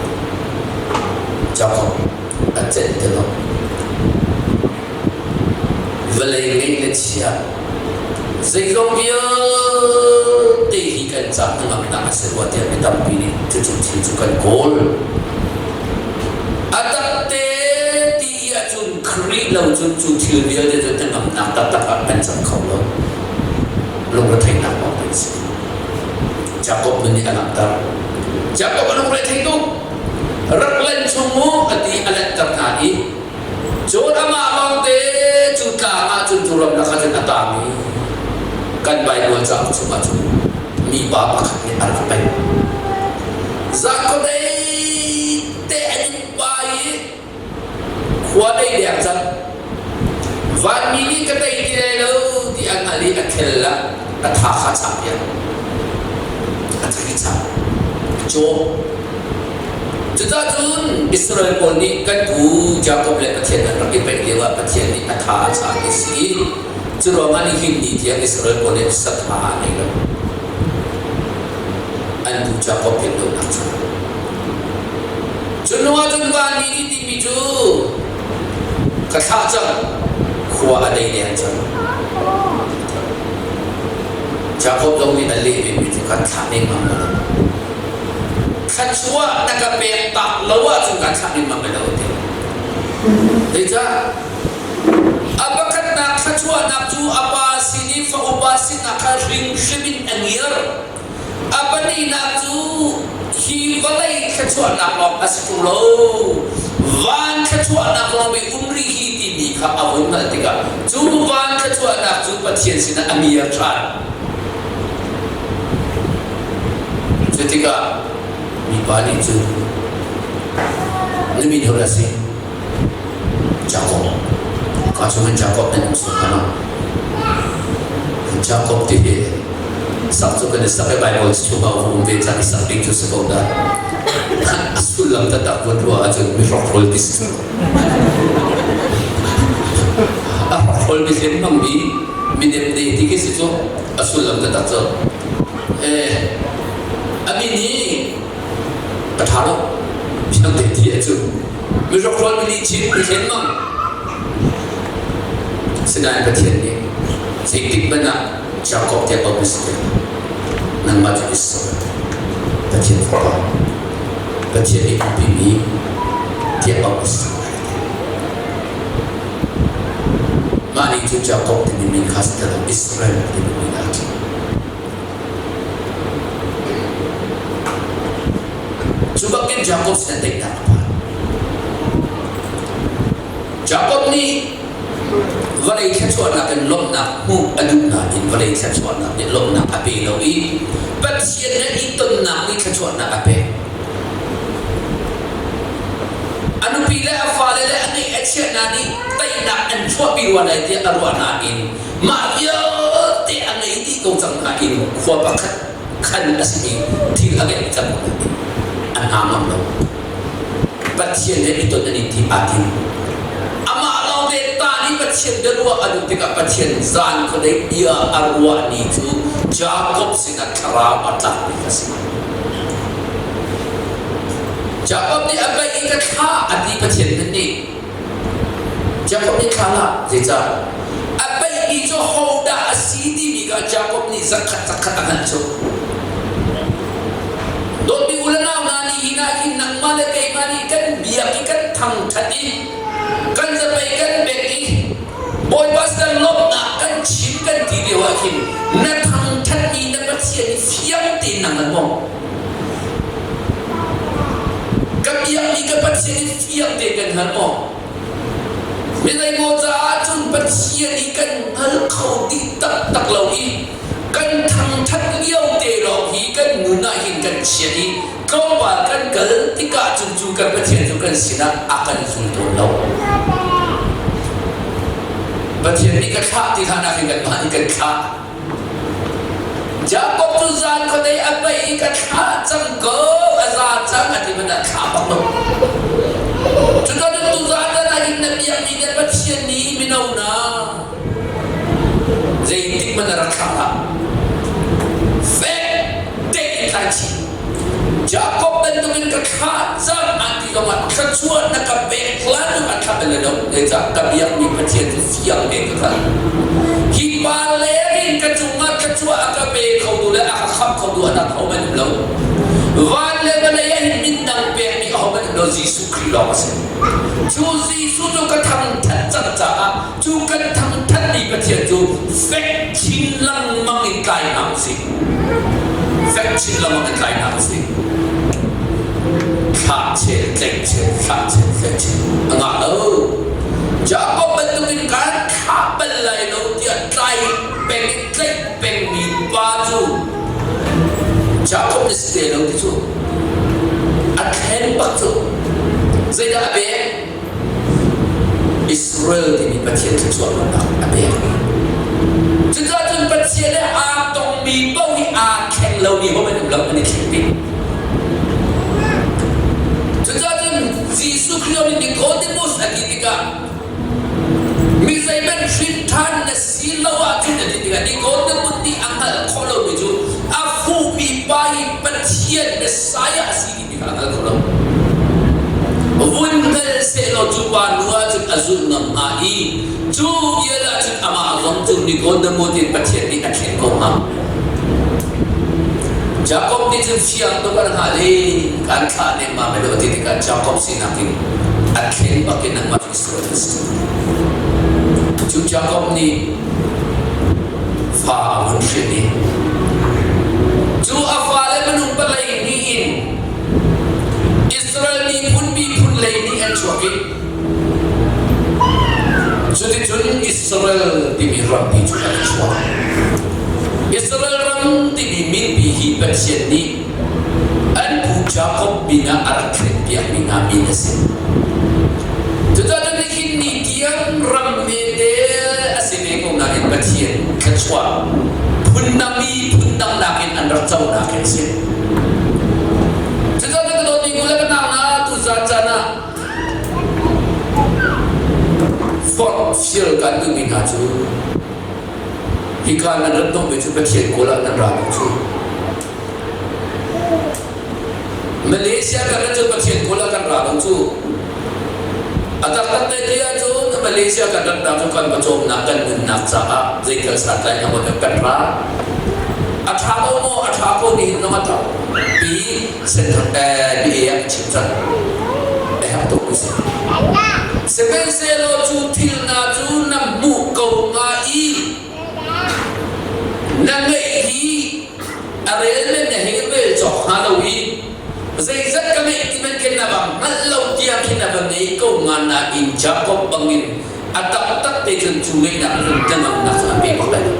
Speaker 1: Jakob a celh ti lo. Vawlei ngeih le chia zeizong vialte hi kan ca hnangamnak a si rua tiah mi tampi nih cucu thil cu kan kawl. A takte ti ahcun Khrih lam. lo cun cu thil vialte cu hnangamnak taktak ah kan cang kho lo. Lungretheihnak lawng kan si. Jakob nun nih a langhter. Jakob a lungrethei tuk. Rak len chung mu a ti a lanhter hna i cun amah lawngte cu tlang ah cun cu ramlak ah cun a tang i kan Baibal cauk chungah cun mipa pakhat nih a rak paih. Zan khuadei te an in pa i khua dei deng cang. Vanmi nih ka tei ti lai lo ti a hngalh i a khel ah a tha kha chah piak. A thri chah. A caw. Cucacun Israel pawl nih kan pu Jakob le Pathian an rak i paih lio ah Pathian nih a tha a chah ti si i cu ruangah nihin ni tiang Israel pawl nih satha an ei lo. An pu Jakob philhlonak cu. Cu hnu ah cun vanmi nih timi cu ka thlah cang, khua a dei deng cang. Jakob zong nih a leh vemi cu kan thlah lengmang lo. Thluachuah na ka pek tak lo ahcun kan thlah lengmang lo ti. Zeicah? A pakhatnak thluachuahnak cu a pa sin i fa upa sinak kha hringhrim in a ngiar. A pahnihnak cu hi vawlei thluachuahnak lawng a si ṭung lo, van thluachuahnak lawng i um rih hi timi kha a vun hngalh tikah cu van thluachuahnak cu Pathian sinah a mir ṭhan. Cu tikah mipa nih cun na min ho dah si? Jakob. Ka chungin Jakob nan um sual hnga ma? Jakob ti hi sak cu kan i sak i Bible chungah a um ve cang i sak ding cu si ko dah. A sullam taktak vun ruah ahcun mi hrokhrawl ti si. A hrokhrawl mi hlen hmangmi mi nemte ti khi si cu a sullam taktak cu. Eh, a min hi a ṭha lo. Fiangte ti ahcun mi hrokhrawl mi lihchim mi hlen mang. Sinain Pathian nih zeitik hmanh ah Jakob tiah auh na si ti nangmah cu Israel Pathian fapa Pathian nih umpi tiah auh na si lai ti. Mah nih cun Jakob timi min kha si ti lo Israel timi min aa ṭhi. Cu bangin Jakob sin daihnak a phan. Jakob nih vawlei thluachuahnak in lawmhnak hmuh a duh nain vawlei thluachuahnak nih lawmhnak a pe lo i Pathian he i tonnak nih thluachuahnak a pek. A nupi le a fale le a ngeih a chiah hna nih teinak an chuahpi rua lai tiah a ruah nain mah vialte a ngei dih ko cang nain khua pakhat khan a simi thil a ngeih cang ko nain a hna ngam lo. Pathian he i ton an i tim aa tim. Amah lawng te ta nih Pathian biaruah a duh tikah Pathian zan khuadei bia a ruah ni cu Jakob sinah thlarau a tlakmi kha a si. Jakob nih a paih i ka thla a ti Pathian hmanh nih Jakob nih thla hlah zeicah a paihmi cu hodah a si timi kha Jakob nih zakhat zakhat a hngalh cu. Dawtmi u le nau hna nih hin ah hin nangmah le keimah nih kan biak i kan thangṭhat i kan zapei kan bek i Bawipa kan lawmhnak kan chim kan ti lio ah hin na thangṭhatmi na Pathian i fiang tein nang an maw? Ka biakmi ka Pathian i fiang tein kan hngal maw? Mi zeimaw caah cun Pathian i kan hngal kho dih taktak lo i kan thangṭhat lio te lawng hi kan nun ah hin kan chiat i tlawmpal kan kal tikah cun cu kan Pathian cu kan sinah a kan zul tawn lo. Pathian nih ka thlah ti hlan ah hin kanmah nih kan thlah. Jakob cu zan khuadei a paih i ka thlah cang ko, a za cang a ti hmanh ah thlah bak lo. Cucaah tu zan ah hin na biakmi na Pathian nih mino na Zeitik hmanh a rak thlah hlah. Fek tein thlai chih. Jakob bantukin ka thlah cang an ti zongah thluachuah na ka pek hlan in a thlah bal lo. Zeicah ka biakmi Pathian cu fiang tein ka hngalh. Hi pa leng in ka cungah thluachuah a ka pe khotu le a ka khamh khotu a dang hohmanh um lo. Van le vawlei ah hin min dang pekmi ahohmanh um lo. Jesuh Khrih lawng a si. Cu Jesuh cu ka thangthat cang caah. tlai hna usih. Fek chin lengmang in tlai hna usih. Thlah chel, tleih chel, thlah chel, tleih chel. A ngah lo. Jakob bantukin kan thlah bal lai lo tiah tlai peng in tlaih pengmi pa cu Jakob na si te lo ti cu a thlen bak cu. Zeidah a pek? Israel timi Pathian thluachuahnak a pek. Cucaah cun Pathian he aa tongmi paoh hi aa thleng lomi hom an um lo, an i thleng dih. Cucaah cun Jesuh Khrih nih Nicodemus a ti tikah mi zeihmanh hrin ṭhan na si lo ahcun a ti tikah Nicodemus nih a hngalh khawh lomi cu a fuhmi pa hi Pathian Messiah a si ti kha a hngal kho lo. Vun hngal sehlaw cu pa nu ahcun a zulh ngam hnga i cu vial ahcun amah zong cu Nicodemus in Pathian nih a thlen ko hnga. Jakob nih cun fiang tuk an hngalh i kan thlah nehmam a ti tikah Jakob sinak in a thlen bakin nangmah Israel na si. Cu Jakob nih fa a vun hrin i cu a fale minung palei hnih in Israel miphun miphun lei nih an chuak i cuticun Israel timi rampi cu an chuak. Israel ram timi minpi hi Pathian nih an pu Jakob min ah a rak thlenpiakmi hna min a si. Cucaah nihin ni tiang ram hmete a si ve ko nain Pathian thluachuah phundang mi phundang nakin an rak conak hi a si. Cucaah ka dawtmi ku le ka nau hna tuzaan caan ah forh fial kan duhmi hna cu hika nan rat hnawhmi cu Pathian kawl ah nan ra lo cu. Malaysia kan rat cu Pathian kawl ah kan ra lo cu. A taktak te ti ahcun Malaysia kan ratnak cu kan pawcawmnak kan nunnak caah zeital santlai na maw kan ra. A ṭha ko maw? A ṭha ko nihin zong a ṭha. Pi senthang BA ah chim cang. A herh tuk mi si. Sihmanhsehlaw cu thil hna cu na hmuh ko hnga i na ngeih hi a rel men na hei rel cawk hnga lo i zeizat ka ngeih ti hmanh khin na va hngalh lo tiang khin na va ngei ko hnga nain Jakob bangin a taktak te cun cu ngeihnak cun tlangamnak cu an pe bak lai lo.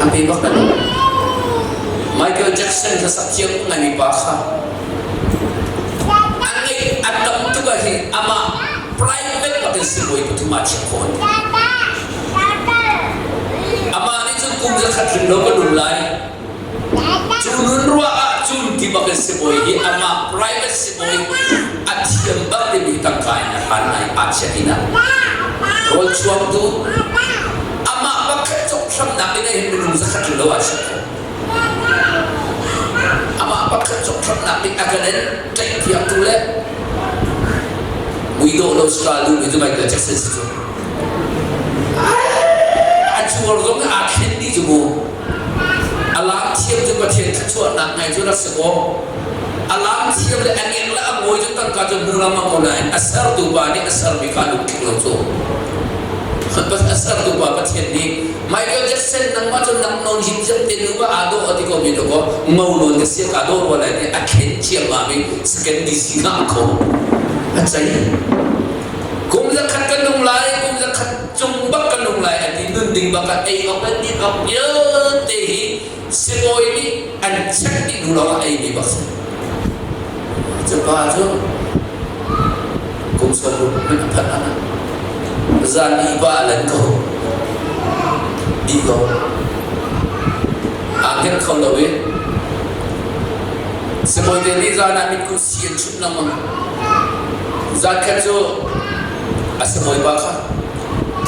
Speaker 1: An pe bak lai lo. Michael Jackson hlasak thiam ngaimi pa kha an ngeih a tam tuk ah hin amah private bakin sibawi pathum ah chiah khawh an Amah nih cun kum zakhat ring lo ka nung lai. Cu nun ruah ah cun ti bak in sibawi hi amah private sibawi a thiam bak timi tangka in a hlan lai aa chiah inn ah. Rawl chuangtu amah pakhat cawk hramnak in hin minung zakhat ring lo aa chiah khawh. Amah pakhat cawk hramnak nih a kan in tlaih piaktu le mui dawh lo sika duhmi cu Michael Jackson si cu. A cuar zong aa thlen dih cu mu. A laam thiam cu Pathian thluachuahnak ngai cu rak si kaw a laam thiam le a ngek le a ngawi cu tangka cu hmu lengmang ko nain a sertu pa nih a sermi kha lungtling lo cu. A sertu pa Pathian nih Michael Jackson nangmah cu nang nawn him ziam te nu ba aa dawh a ti ko mi to ko ngo nawn ka sia ka dawh rua lai ti a thlen ciammam i second DC ngah kho a cei. Kum zakhat kan nung lai, kum zakhat cung bak kan nung lai a ti nun ding bak ah ei awk le din awk vialte hi sibawi nih an check dih hnu lawng ah ei mi bak si. Cu pa cu kum 60 hmanh a phanh ah zan i ba lan ko di ko aa hngelh kho lo i sibawi te nih zan ah mitkuh si an chunh lengmang. Zankhat cu a sibawipa kha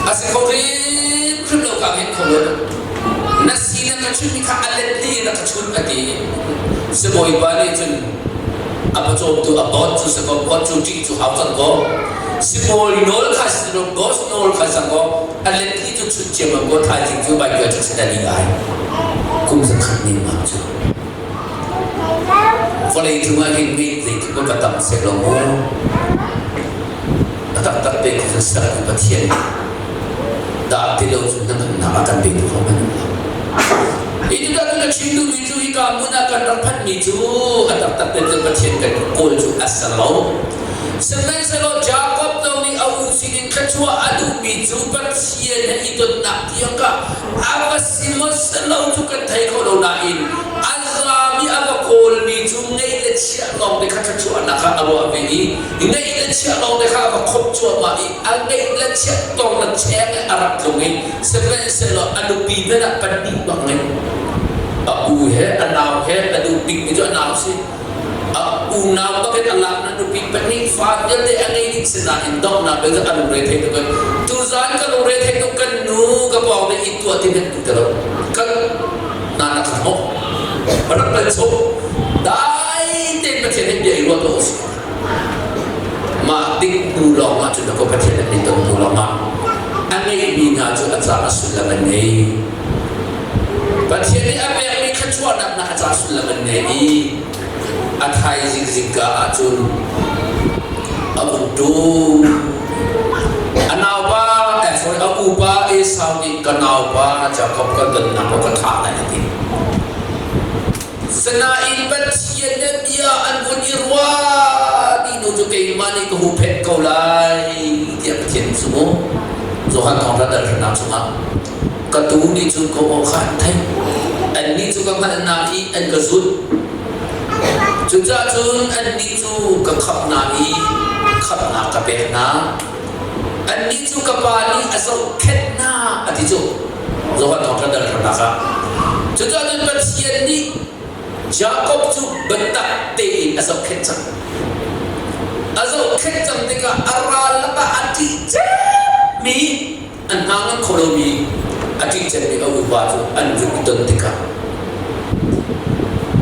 Speaker 1: a si kho hrimhrim lo ka ngei kho lo. Na si na ka chunhmi kha a let li in a ka chunh a ti i sibawipa nih cun a pawcawmtu a boss cu si kaw boss cu ṭih cu hau cang kaw sibawi nawl kha si lo boss nawl kha cang kaw a let li cu chunh ciammam kaw thaizing cu Michael Jackson a ni ai kum zakhat ning mak cu. Vawlei cungah hin mi zeitluk in va tam sehlaw mu a taktak te khi cun sertu Pathian dah ti lo cu hnangamnak a kan petu ho hmanh um lo. Hi tikah cun ka chim duhmi cu hika hmun ah kan rak phanhmi cu a taktak te cu Pathian kan kawl cu a si lo. Sihmanhsehlaw Jakob zong nih a u sinin thluachuah a duhmi cu Pathian he i tonnak tiang kha a va si maw si lo cu kan thei kho lo nain a zami a va kawlmi cu ngeih le chiah lawng te kha thluachuahnak kha a ruah ve i ngeih le chiah lawng te kha a va khop cuahmah i a ngeih le chiah tong le cheng a rak tlung i sihmanhsehlaw a nupi hmanh ah pahnih bak ngei a u he a nau he a duh bikmi cu a nau si. A unau bakin a lak na nupi pahnih fa vialte a ngei ding sinain donghnak bel cu a lungre thei tuk. Tuzan ka lungre thei tuk kan nu ka pawng nih i tuah ti hmanh tu ti lo. Kan na na kha hawk. Rak bal chung. Dai tein Pathian nih bia i ruah tuah usih. Mah dik hnu lawng ah cun ko Pathian an i ton hnu lawng ah a ngeihmi hna cu a caah sullam an ngei. Pathian nih a pekmi thluachuahnak hna a caah sullam an ngei i a thaizing zingka ahcun a vun ṭum. A naupa, eh, sorry, a upa Esau nih ka naupa Jakob ka donnak ko ka thah lai a ti. Sinain Pathian nih bia an vun i ruah ti nu cu keimah nih ka huhphenh ko lai tiah Pathian cu mu. Johan Thawngṭha dal hrannak chungah ka tuu nih cun ka aw kha an theih. Annih cu ka hngalh hna i an ka zulh. Cucaah cun annih cu ka khamh hna i khamhnak ka pek hna. Annih cu ka Pa nih a zohkhenh hna a ti cu. Johan Thawngṭha dal hramnak ah. Cucaah cun Pathian nih Jakob cu biatak tein a zohkhenh cang. A zohkhenh cang tikah a ral lakah a ṭih cemmi a hna ngam kho lomi a ṭih cemmi a upa cu an vun i ton tikah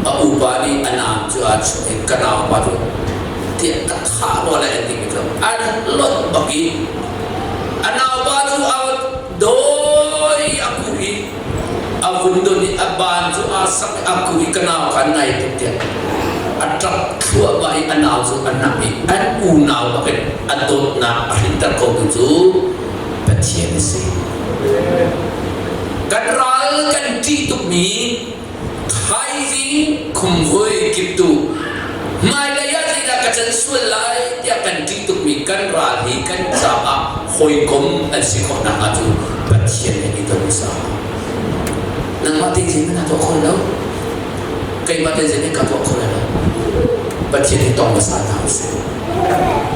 Speaker 1: a upa nih a naam cu aa chuah i ka naupa cu tiah a thah rua lai an timi cu an lonh bak i a naupa cu a dawi a kuh i a vun don i a baan cu aa sak i a kuh i ka nau kha nai tuk tiah a ṭap thluahmah i a nau cu a hnamh i an unau bakin a dawtnak a hrinter khotu cu Pathian a si. Kan ral kan ṭih tukmi Thaizing khumvui kiptu hmailei ah zeidah ka can sual lai tiah kan ṭih tukmi kan ral hi kan caah hawikom an si khawh nakhnga cu Pathian he i ton hmasa. Nangmah te zei na tuah kho lo. Keimah te zei ka tuah kho lai lo. Pathian hi tong hmasa hna usih.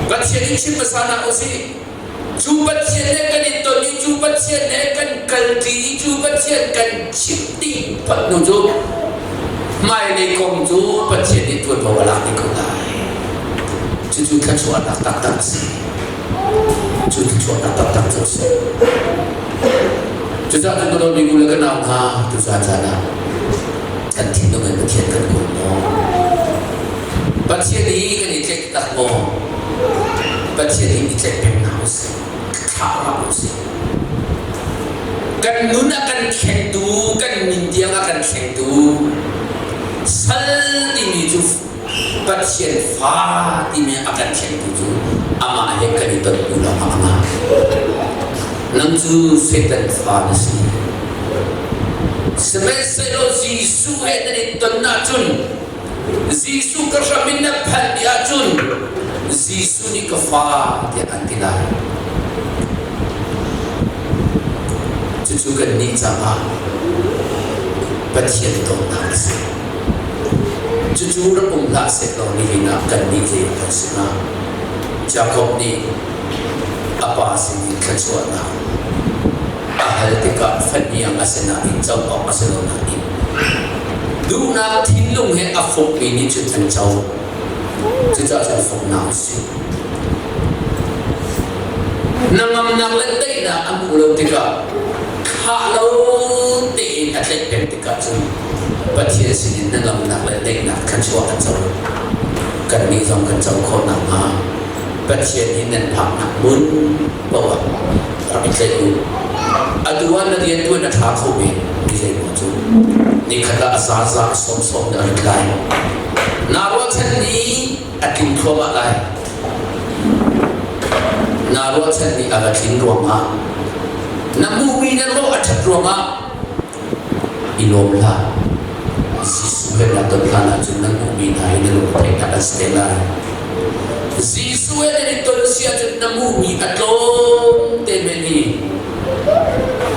Speaker 1: Pathian hi chim hmasa hna usih. Cu Pathian he kan i ton i cu Pathian he kan kalṭi i cu Pathian kan chimh dih phot hnu cu hmailei kong cu Pathian nih ṭuanvo a lak dih ko lai. Cucu thluachuahnak taktak a si. Cu thluachuahnak taktak cu a si. Cucaah cun ka dawtmi u le ka nau hna, tuzaan caan ah kan thinlung in Pathian kan kawl maw? Pathian hi kan i tlaih tak maw? Pathian hi i tlaih peng hna usih. Thlah hlah usih. Kan nun a kan thlengtu, kan min tiang a kan thlengtu, sal timi cu Pathian fa timi a kan thlengtu cu amah he kan i ton hnu lawng ah a ngah. Nang cu Satan fa na si. Sihmanhsehlaw Jesuh he nan i ton ahcun Jesuh ka hram in na phanh dih ahcun Jesuh nih ka fa tiah an ti lai. Cucu kannih caah Pathian dawtnak a si. Cucu rak um hlah sehlaw nihin ah kannih zei kan si hnga? Jakob nih a pa sinin thluachuahnak a hal tikah fahniang a si nain co awk a si lo nain duhnak thinlung he a fukmi nih cun an co. Cucaah cun fuknak a si. Hnangamnak le daihnak an hmuh lo tikah thlah lo tein a tlaih peng tikah cun Pathian sinin hnangamnak le daihnak thluachuah an co. Kannih zong kan co khawh nakhnga Pathian hi nan phaknak hmun paoh ah rak i tlaih u. Atu ah na rianṭuan a ṭha kho men mi zeimaw cu nikhat ah a zaza a sawmsawm in a rit lai. Naa ruahchan ni a tling thluahmah lai. Naa ruahchan ni a va tlin ruangah na hmuhmi na hlawh a ṭhat ruangah. i lawm hlah. Jesuh he na ton hlan ahcun na hmuhmi hna hi na lungretheihnak an si te lai. Jesuh he nan i ton si ahcun na hmuhmi a tlawm te men hi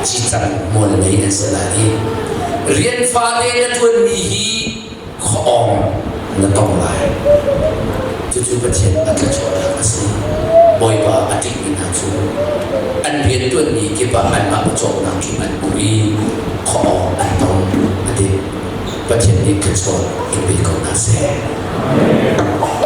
Speaker 1: cicang hmual nei an si lai i rian fate na ṭuanmi hi khuaawng na tong lai. Cucu Pathian a thluachuahnak a si. Bawipa a ṭihmi hna cu an rianṭuanmi kip ah anmah pawcawmnak tling an hmu i khuaawng an tong a ti. Pathian nih thluachuah in pe ko hna seh.